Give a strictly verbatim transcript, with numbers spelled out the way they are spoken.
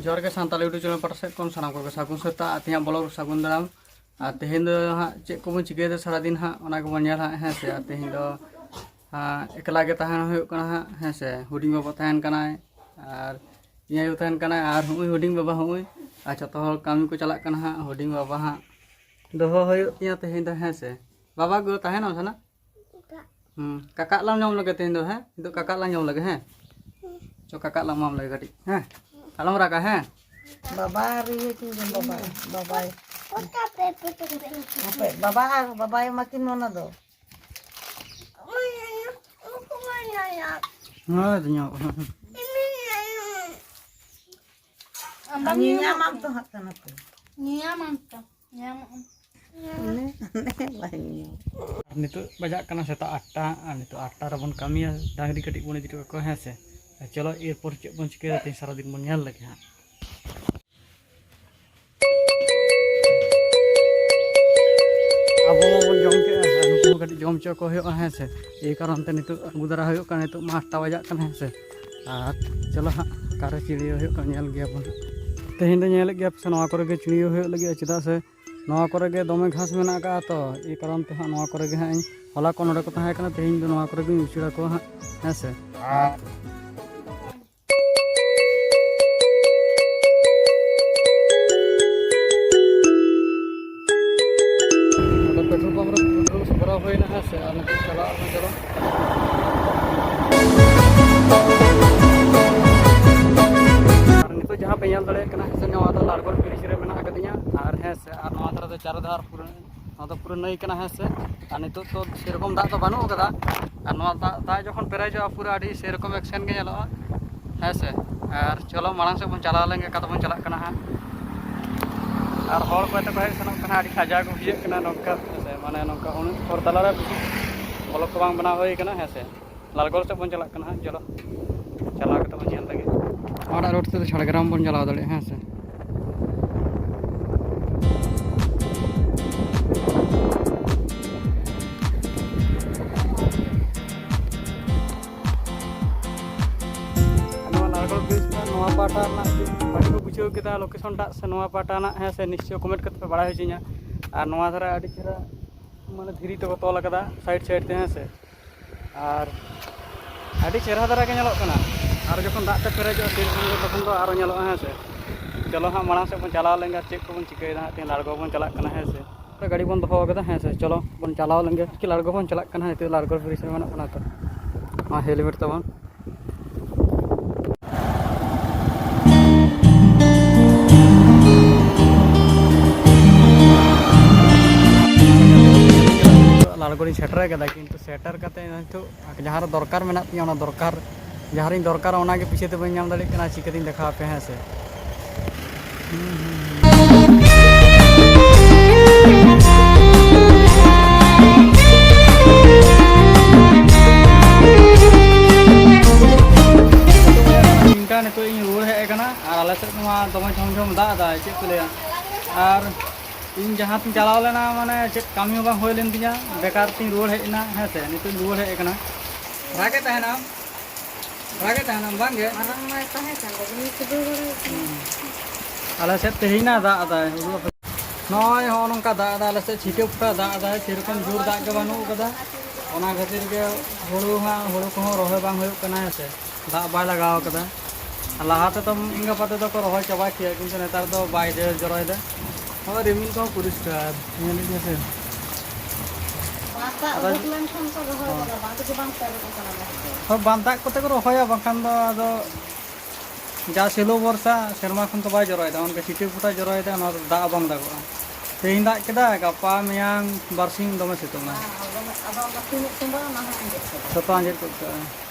ᱡᱚᱦᱟᱨ ᱜᱮ Santal YouTube channel ᱯᱟᱦᱴᱟ ᱥᱮᱫ ᱠᱷᱚᱱ ᱥᱟᱱᱟᱢ ᱠᱚᱜᱮ ᱥᱟᱹᱜᱩᱱ ᱥᱮᱛᱟᱜ ᱟᱨ ᱛᱮᱦᱮᱧᱟᱜ ᱵᱞᱚᱜ ᱨᱮ ᱥᱟᱹᱜᱩᱱ ᱫᱟᱨᱟᱢ᱾ ᱟᱨ ᱛᱮᱦᱮᱧ ᱫᱚ ᱦᱟᱸᱜ ᱪᱮᱫ ᱠᱚᱵᱚᱱ ᱪᱤᱠᱟᱹᱭᱮᱫᱟ ᱥᱟᱨᱟᱫᱤᱱ ᱦᱟᱸᱜ, ᱚᱱᱟ ᱜᱮᱵᱚᱱ ᱧᱮᱞᱟ ᱦᱟᱸᱜ, ᱦᱮᱸ ᱥᱮ᱾ ᱟᱨ ᱛᱮᱦᱮᱧ ᱫᱚ ᱦᱟᱸᱜ ᱮᱠᱞᱟ ᱜᱮ ᱛᱟᱦᱮᱱ ᱦᱩᱭᱩᱜ ᱠᱟᱱᱟ ᱦᱟᱸᱜ, ᱦᱮᱸ ᱥᱮ᱾ ᱦᱩᱰᱤᱧ ᱵᱟᱵᱟ ᱛᱟᱦᱮᱱ ᱠᱟᱱᱟᱭ ᱟᱨ ᱤᱧ ᱟᱭᱳ ᱛᱟᱦᱮᱱ ᱠᱟᱱᱟᱭ ᱟᱨ ᱦᱩᱜᱼᱩᱭ ᱦᱩᱰᱤᱧ ᱵᱟᱵᱟ ᱦᱩᱜᱼᱩᱭ, ᱟᱨ ᱡᱚᱛᱚ ᱦᱚᱲ ᱠᱟᱹᱢᱤ ᱠᱚ ᱪᱟᱞᱟᱜ ᱠᱟᱱᱟ ᱦᱟᱸᱜ᱾ ᱦᱩᱰᱤᱧ ᱵᱟᱵᱟ ᱦᱟᱸᱜ ᱫᱚᱦᱚ ᱦᱩᱭᱩᱜ ᱛᱤᱧᱟᱹ ᱛᱮᱦᱮᱧ ᱫᱚ, ᱦᱮᱸ ᱥᱮ᱾ ᱵᱟᱵᱟ ᱜᱚ ᱛᱟᱦᱮᱱᱟ ᱥᱟᱱᱟ? ᱦᱩᱸ, ᱠᱟᱠᱟᱜ ᱞᱟᱝ ᱡᱚᱢ ᱞᱮᱜᱮ ᱛᱮᱦᱮᱧ ᱫᱚ, ᱦᱮᱸ? ᱱᱤᱛᱚᱜ ᱠᱟᱠᱟᱜ ᱞᱟᱝ ᱡᱚᱢ ᱞᱮᱜᱮ, ᱦᱮᱸ? ᱪᱚ, ᱠᱟᱠᱟᱜ ᱞᱟᱝ ᱮᱢᱟᱢ ᱞᱮᱜᱮ ᱠᱟᱹᱴᱤᱡ, ᱦᱮᱸ? ᱟᱞᱚᱢ ᱨᱟᱜᱟ, ᱦᱮᱸ? ᱵᱟᱵᱟ ᱟᱨ ᱤᱭᱟᱹ ᱠᱤᱱ ᱡᱚᱢ, ᱵᱟᱵᱟ, ᱵᱟᱵᱟᱭ᱾ ᱦᱟᱯᱮ, ᱵᱟᱵᱟ ᱟᱨ ᱵᱟᱵᱟᱭ ᱮᱢᱟ ᱠᱤᱱ ᱚᱱᱟ ᱫᱚ᱾ ᱦᱳᱭ, ᱧᱟᱢᱚᱜ ᱠᱟᱱᱟ᱾ ᱟᱢ ᱵᱟᱢ ᱧᱮᱧᱟᱢᱟᱢ ᱛᱚ ᱦᱟᱸᱜ ᱠᱟᱱᱟ ᱯᱮ᱾ ᱧᱮᱧᱟᱢᱟᱢ ᱛᱚ᱾ ᱧᱟᱢᱚᱜᱼᱟ᱾ ᱚᱱᱮ, ᱚᱱᱮ ᱵᱟᱭ ᱧᱮᱧᱟᱢ᱾ ᱟᱨ ᱱᱤᱛᱚᱜ ᱵᱟᱡᱟᱜ ᱠᱟᱱᱟ ᱥᱮᱛᱟᱜ ᱟᱴᱴᱟ, ᱟᱨ ᱱᱤᱛᱚᱜ ᱟᱴᱴᱟ ᱨᱮᱵᱚᱱ ᱠᱟᱹᱢᱤᱭᱟ, ᱰᱟᱝᱨᱤ ᱠᱟᱹᱴᱤᱡ ᱵᱚᱱ ᱤᱫᱤ ᱦᱚᱴᱚ ᱠᱟᱠᱚᱣᱟ, ᱦᱮᱸ ᱥᱮ᱾ ᱟᱨ ᱪᱚᱞᱚ, ᱮᱨᱯᱚᱨ ᱪᱮᱫ ᱵᱚᱱ ᱪᱤᱠᱟᱹᱭᱟ, ᱛᱮᱦᱮᱧ ᱥᱟᱨᱟᱫᱤᱱ ᱵᱚᱱ ᱧᱮᱞ ᱞᱮᱜᱮ ᱦᱟᱸᱜ᱾ ᱟᱵᱚ ᱢᱟᱵᱚᱱ ᱡᱚᱢ ᱠᱮᱜᱼᱟ, ᱟᱨ ᱱᱩᱠᱩ ᱦᱚᱸ ᱠᱟᱹᱴᱤᱡ ᱡᱚᱢ ᱦᱚᱪᱚ ᱠᱚ ᱦᱩᱭᱩᱜᱼᱟ, ᱦᱮᱸ ᱥᱮ᱾ ᱮᱭ ᱠᱟᱨᱚᱱ ᱛᱮ ᱱᱤᱛᱚᱜ ᱟᱹᱜᱩ ᱫᱟᱨᱟ ᱦᱩᱭᱩᱜ ᱠᱟᱱᱟ, ᱱᱤᱛᱚᱜ ᱢᱟ ᱟᱴᱴᱟ ᱵᱟᱡᱟᱜ ᱠᱟᱱᱟ, ᱦᱮᱸ ᱥᱮ᱾ ᱟᱨ ᱪᱚᱞᱚ ᱦᱟᱸᱜ, ᱚᱠᱟᱨᱮ ᱪᱤᱲᱭᱟᱹ ᱦᱩᱭᱩᱜ ᱠᱟᱱᱟ, ᱧᱮᱞ ᱜᱮᱭᱟ ᱵᱚᱱ᱾ ᱛᱮᱦᱮᱧ ᱫᱚ ᱧᱮᱞᱮᱫ ᱜᱮᱭᱟ ᱯᱮ ᱥᱮ, ᱱᱚᱣᱟ ᱠᱚᱨᱮ ᱜᱮ ᱪᱤᱲᱭᱟᱹ ᱦᱩᱭᱩᱜ ᱞᱟᱹᱜᱤᱫ, ᱪᱮᱫᱟᱜ ᱥᱮ ᱱᱚᱣᱟ ᱠᱚᱨᱮ ᱜᱮ ᱫᱚᱢᱮ ᱜᱷᱟᱥ ᱢᱮᱱᱟᱜ ᱟᱠᱟᱫᱼᱟ ᱛᱚ, ᱮᱭ ᱠᱟᱨᱚᱱ ᱛᱮ ᱦᱟᱸᱜ ᱱᱚᱣᱟ ᱠᱚᱨᱮ ᱜᱮ ᱦᱟᱸᱜ ᱤᱧ, ᱦᱚᱞᱟ ᱠᱚ ᱱᱚᱰᱮ ᱠᱚ ᱛᱟᱦᱮᱸ ᱠᱟᱱᱟ, ᱛᱮᱦᱮᱧ ᱫᱚ ᱱᱚᱣᱟ ᱠᱚᱨᱮ ᱜᱮᱧ ᱩᱪᱟᱹᱲ ᱟᱠᱚᱣᱟ ᱦᱟᱸᱜ, ᱦᱮᱸ ᱥᱮ᱾ ᱟᱨ ᱱᱚᱰᱮ ᱯᱮᱴᱨᱳᱞ ᱯᱟᱢᱯ ᱨᱮ ᱯᱮᱴᱨᱳᱞ ᱵᱷᱚᱨᱟᱣ ᱦᱩᱭᱱᱟ, ᱦᱮᱸ ᱥᱮ, ᱟᱨ ᱱᱤᱛᱚᱜ ᱪᱟᱞᱟᱜ ᱟᱵᱚᱱ, ᱪᱚᱞᱚ᱾ ᱟᱨ ᱱᱤᱛᱚᱜ ᱡᱟᱦᱟᱸ ᱯᱮ ᱧᱮᱞ ᱫᱟᱲᱮᱭᱟᱜ ᱠᱟᱱᱟ, ᱦᱮᱸ ᱥᱮ, ᱱᱚᱣᱟ ᱫᱚ ᱞᱟᱲᱜᱚᱲ ᱵᱨᱤᱡᱽ ᱨᱮ ᱢᱮᱱᱟᱜ ᱟᱠᱟᱫᱤᱧᱟ᱾ ᱟᱨ ᱦᱮᱸ ᱥᱮ, ᱟᱨ ᱱᱚᱣᱟ ᱫᱷᱟᱨᱮ ᱫᱚ ᱪᱟᱨ ᱫᱷᱟᱨ ᱯᱩᱨᱟᱹ, ᱱᱚᱣᱟ ᱫᱚ ᱯᱩᱨᱟᱹ ᱱᱟᱹᱭ ᱠᱟᱱᱟ, ᱦᱮᱸ ᱥᱮ᱾ ᱟᱨ ᱱᱤᱛᱚᱜ ᱫᱚ ᱥᱮᱨᱚᱠᱚᱢ ᱫᱟᱜ ᱫᱚ ᱵᱟᱹᱱᱩᱜ ᱟᱠᱟᱫᱟ᱾ ᱟᱨ ᱱᱚᱣᱟ ᱫᱟᱜ, ᱫᱟᱜ ᱡᱚᱠᱷᱚᱱ ᱯᱮᱨᱮᱡᱚᱜᱼᱟ, ᱯᱩᱨᱟᱹ ᱟᱹᱰᱤ ᱥᱮᱨᱚᱠᱚᱢ ᱮᱠᱥᱮᱱ ᱜᱮ ᱧᱮᱞᱚᱜᱼᱟ, ᱦᱮᱸ ᱥᱮ᱾ ᱟᱨ ᱪᱚᱞᱚ, ᱢᱟᱲᱟᱝ ᱥᱮᱫ ᱵᱚᱱ ᱪᱟᱞᱟᱣ ᱞᱮᱱ ᱜᱮ, ᱚᱠᱟ ᱛᱮᱵᱚᱱ ᱪᱟᱞᱟᱜ ᱠᱟᱱᱟ ᱦᱟᱸᱜ᱾ ᱟᱨ ᱦᱚᱲ ᱠᱚ ᱮᱛᱚ ᱠᱚ ᱦᱮᱡ ᱥᱮᱱᱚᱜ ᱠᱟᱱᱟ, ᱟᱹᱰᱤ ᱠᱷᱟᱡᱟ ᱠᱚ ᱵᱩᱡᱷᱟᱹᱜ ᱠᱟᱱᱟ ᱱᱚᱝᱠᱟ, ᱦᱮᱸ ᱥᱮ᱾ ᱢᱟᱱᱮ, ᱱᱚᱝᱠᱟ ᱩᱱᱟᱹᱜ ᱦᱚᱲ ᱛᱟᱞᱟᱨᱮ ᱵᱮᱥᱤ ᱵᱞᱚᱜ ᱠᱚ ᱵᱟᱝ ᱵᱮᱱᱟᱣ ᱦᱩᱭ ᱠᱟᱱᱟ, ᱦᱮᱸ ᱥᱮ᱾ ᱞᱟᱞᱜᱚᱲ ᱥᱮᱫ ᱵᱚᱱ ᱪᱟᱞᱟᱜ ᱠᱟᱱᱟ ᱦᱟᱸᱜ, ᱪᱚᱞᱚ᱾ ᱪᱟᱞᱟᱣ ᱠᱟᱛᱮ ᱵᱚᱱ ᱧᱮᱞ ᱞᱮᱜᱮ᱾ ᱱᱚᱣᱟᱴᱟᱜ ᱨᱳᱰ ᱛᱮᱫᱚ ᱡᱷᱟᱲᱜᱨᱟᱢ ᱵᱚᱱ ᱪᱟᱞᱟᱣ ᱫᱟᱲᱮᱭᱟᱜᱼᱟ, ᱦᱮᱸ ᱥᱮ᱾ ᱱᱚᱣᱟ ᱞᱟᱞᱜᱚᱲ ᱵᱨᱤᱡᱽ ᱨᱮᱱᱟᱜ ᱱᱚᱣᱟ ᱯᱟᱦᱴᱟ ᱨᱮᱱᱟᱜ ᱵᱷᱟᱹᱜᱤ ᱠᱚ ᱵᱩᱡᱷᱟᱹᱣ ᱠᱮᱫᱟ ᱞᱳᱠᱮᱥᱚᱱ ᱴᱟᱜ ᱥᱮ ᱱᱚᱣᱟ ᱯᱟᱦᱴᱟ ᱨᱮᱱᱟᱜ, ᱦᱮᱸ ᱥᱮ, ᱱᱤᱥᱪᱚᱭ ᱠᱚᱢᱮᱱᱴ ᱠᱟᱛᱮ ᱯᱮ ᱵᱟᱲᱟᱭ ᱦᱚᱪᱚᱧᱟ᱾ ᱟᱨ ᱱᱚᱣᱟ ᱫᱷᱟᱨᱮ ᱟᱹᱰᱤ ᱪᱮᱦᱨᱟ ᱢᱟᱱᱮ ᱫᱷᱤᱨᱤ ᱛᱮᱠᱚ ᱛᱚᱞ ᱟᱠᱟᱫᱟ ᱥᱟᱭᱤᱰ ᱥᱟᱭᱤᱰ ᱛᱮ, ᱦᱮᱸ ᱥᱮ᱾ ᱟᱨ ᱟᱹᱰᱤ ᱪᱮᱦᱨᱟ ᱫᱷᱟᱨᱟ ᱜᱮ ᱧᱮᱞᱚᱜ ᱠᱟᱱᱟ᱾ ᱟᱨ ᱡᱚᱠᱷᱚᱱ ᱫᱟᱜ ᱛᱮ ᱯᱮᱨᱮᱡᱚᱜᱼᱟ, ᱥᱮᱨᱚᱠᱚᱢ ᱜᱮ ᱛᱚᱠᱷᱚᱱ ᱫᱚ ᱟᱨᱚ ᱧᱮᱞᱚᱜᱼᱟ, ᱦᱮᱸ ᱥᱮ᱾ ᱪᱚᱞᱚ ᱦᱟᱸᱜ, ᱢᱟᱲᱟᱝ ᱥᱮᱫ ᱵᱚᱱ ᱪᱟᱞᱟᱣ ᱞᱮᱱ ᱜᱮ, ᱪᱮᱫ ᱠᱚᱵᱚᱱ ᱪᱤᱠᱟᱹᱭᱮᱫᱟ ᱦᱟᱸᱜ᱾ ᱛᱮᱦᱮᱧ ᱞᱟᱲᱜᱚ ᱵᱚᱱ ᱪᱟᱞᱟᱜ ᱠᱟᱱᱟ, ᱦᱮᱸ ᱥᱮ᱾ ᱜᱟᱹᱰᱤ ᱵᱚᱱ ᱫᱚᱦᱚ ᱠᱟᱫᱟ, ᱦᱮᱸ ᱥᱮ᱾ ᱪᱚᱞᱚ ᱵᱚᱱ ᱪᱟᱞᱟᱣ ᱞᱮᱱ ᱜᱮ᱾ ᱪᱤᱠᱟᱹ ᱞᱟᱲᱜᱚ ᱵᱚᱱ ᱪᱟᱞᱟᱜ ᱠᱟᱱᱟ, ᱱᱤᱛᱚᱜ ᱞᱟᱲᱜᱚ ᱵᱨᱤᱡᱽ ᱨᱮ ᱢᱮᱱᱟᱜ ᱵᱚᱱᱟ ᱛᱚ᱾ ᱱᱚᱣᱟ ᱦᱮᱞᱢᱮᱴ ᱛᱟᱵᱚᱱ᱾ ᱞᱟᱲᱜᱚ ᱞᱤᱧ ᱥᱮᱴᱮᱨ ᱠᱟᱫᱟ, ᱠᱤᱱᱛᱩ ᱥᱮᱴᱮᱨ ᱠᱟᱛᱮ ᱱᱤᱛᱚᱜ ᱡᱟᱦᱟᱸ ᱨᱮ ᱫᱚᱨᱠᱟᱨ ᱢᱮᱱᱟᱜ ᱛᱤᱧᱟᱹ, ᱚᱱᱟ ᱫᱚᱨᱠᱟᱨ, ᱡᱟᱦᱟᱸ ᱨᱤᱧ ᱫᱚᱨᱠᱟᱨᱟ, ᱚᱱᱟ ᱜᱮ ᱯᱤᱪᱷᱟᱹ ᱛᱮ ᱵᱟᱹᱧ ᱧᱟᱢ ᱫᱟᱲᱮᱭᱟᱜ ᱠᱟᱱᱟ᱾ ᱪᱤᱠᱟᱹᱛᱤᱧ ᱫᱮᱠᱷᱟᱣ ᱟᱯᱮ, ᱦᱮᱸ ᱥᱮ? ᱤᱱᱠᱟ ᱱᱤᱛᱚᱜ ᱤᱧ ᱨᱩᱣᱟᱹᱲ ᱦᱮᱡ ᱟᱠᱟᱱᱟ, ᱟᱨ ᱟᱞᱮ ᱥᱮᱫ ᱱᱚᱣᱟ ᱫᱚᱢᱮ ᱡᱷᱚᱢ ᱡᱷᱚᱢ ᱫᱟᱜ ᱮᱫᱟᱭ, ᱪᱮᱫ ᱠᱚ ᱞᱟᱹᱭᱟ᱾ ᱟᱨ ᱤᱧ ᱡᱟᱦᱟᱸ ᱛᱤᱧ ᱪᱟᱞᱟᱣ ᱞᱮᱱᱟ, ᱢᱟᱱᱮ ᱪᱮᱫ ᱠᱟᱹᱢᱤ ᱦᱚᱸ ᱵᱟᱝ ᱦᱩᱭ ᱞᱮᱱ ᱛᱤᱧᱟ, ᱵᱮᱠᱟᱨ ᱛᱤᱧ ᱨᱩᱣᱟᱹᱲ ᱦᱮᱡ ᱮᱱᱟ, ᱦᱮᱸ ᱥᱮ᱾ ᱱᱤᱛᱚᱜ ᱤᱧ ᱨᱩᱣᱟᱹᱲ ᱦᱮᱡ ᱟᱠᱟᱱᱟ᱾ ᱨᱟᱜᱮ ᱛᱟᱦᱮᱱᱟᱢ, ᱨᱟᱜᱮ ᱛᱟᱦᱮᱱᱟᱢ ᱵᱟᱝ ᱜᱮ? ᱢᱟᱨᱟᱝ ᱢᱟᱭ ᱛᱟᱦᱮᱸ ᱠᱟᱱ ᱫᱚ, ᱩᱱᱤ ᱠᱩᱫᱟᱹᱣ ᱵᱟᱲᱟᱭᱮᱫ ᱛᱟᱦᱮᱸ᱾ ᱦᱩᱸ᱾ ᱟᱞᱮ ᱥᱮᱫ ᱛᱮᱦᱮᱧ ᱱᱟ ᱫᱟᱜ ᱮᱫᱟᱭ, ᱦᱩᱲᱩ ᱟᱯᱮ-, ᱱᱚᱜᱼᱚᱭ ᱦᱚᱸᱜᱼᱚ ᱱᱚᱝᱠᱟ ᱫᱟᱜ ᱮᱫᱟ ᱟᱞᱮ ᱥᱮᱫ, ᱪᱷᱤᱴᱟᱹ ᱯᱷᱚᱴᱟ ᱫᱟᱜ ᱮᱫᱟᱭ, ᱥᱮᱨᱚᱠᱚᱢ ᱡᱳᱨ ᱫᱟᱜ ᱜᱮ ᱵᱟᱹᱱᱩᱜ ᱟᱠᱟᱫᱟ᱾ ᱚᱱᱟ ᱠᱷᱟᱹᱛᱤᱨ ᱜᱮ ᱦᱩᱲᱩ ᱦᱟᱸᱜ, ᱦᱩᱲᱩ ᱠᱚᱦᱚᱸ ᱨᱚᱦᱚᱭ ᱵᱟᱝ ᱦᱩᱭᱩᱜ ᱠᱟᱱᱟ, ᱦᱮᱸ ᱥᱮ᱾ ᱫᱟᱜ ᱵᱟᱭ ᱞᱟᱜᱟᱣ ᱠᱟᱫᱟ᱾ ᱟᱨ ᱞᱟᱦᱟ ᱛᱮᱫᱚ ᱤᱧ ᱜᱟᱯᱟ ᱛᱮᱫᱚ ᱠᱚ ᱨᱚᱦᱚᱭ ᱪᱟᱵᱟ ᱠᱮᱭᱟ, ᱠᱤᱱᱛᱩ ᱱᱮᱛᱟᱨ ᱫᱚ ᱵᱟᱭ ᱡᱚ-, ᱡᱚᱨᱚᱭᱮᱫᱟ᱾ ᱦᱚᱸ, ᱨᱤᱢᱤᱞ ᱠᱚᱦᱚᱸ ᱯᱚᱨᱤᱥᱠᱟᱨ ᱧᱮᱞᱮᱫ ᱜᱮᱭᱟ ᱥᱮ᱾ ᱫᱟᱜ ᱟᱫᱚ ᱩᱰᱩᱠ ᱞᱮᱱᱠᱷᱟᱱ ᱠᱚ ᱨᱚᱦᱚᱭ ᱦᱚᱸ᱾ ᱜᱚᱫᱟ, ᱵᱟᱝ ᱛᱮᱜᱮ ᱵᱟᱝ ᱯᱮᱨᱮᱡ ᱟᱠᱟᱱᱟ ᱵᱟᱹᱫᱽ ᱠᱚ᱾ ᱦᱳᱭ, ᱵᱟᱝ ᱫᱟᱜ ᱠᱚᱛᱮ ᱠᱚ ᱨᱚᱦᱚᱭᱟ, ᱵᱟᱝᱠᱷᱟᱱ ᱫᱚ ᱟᱫᱚ ᱡᱟ ᱥᱮᱞᱳ ᱵᱷᱚᱨᱥᱟ ᱥᱮᱨᱢᱟ ᱠᱷᱚᱱ ᱛᱚ ᱵᱟᱭ ᱡᱚᱨᱚᱭᱮᱫᱟ, ᱚᱱᱠᱟ ᱪᱷᱤᱴᱟᱹ ᱯᱷᱩᱴᱟ ᱡᱚᱨᱚᱭᱮᱫᱟ, ᱚᱱᱟ ᱫᱚ ᱫᱟᱜ ᱵᱟᱝ ᱫᱟᱜᱚᱜᱼᱟ᱾ ᱛᱮᱦᱮᱧ ᱫᱟᱜ ᱠᱮᱫᱟ, ᱜᱟᱯᱟ ᱢᱮᱭᱟᱝ ᱵᱟᱨᱥᱤᱧ ᱫᱚᱢᱮ ᱥᱤᱛᱩᱝᱟ᱾ ᱦᱮᱸ, ᱟᱫᱚ ᱚᱱᱟ ᱛᱤᱱᱟᱹᱜ ᱛᱚᱸᱵᱟ, ᱚᱱᱟ ᱦᱚᱸ ᱟᱸᱡᱮᱫ ᱪᱟᱵᱟᱜᱼᱟ᱾ ᱡᱚᱛᱚ ᱟᱸᱡᱮᱫ ᱜᱚᱫ ᱠᱟᱜᱼᱟ᱾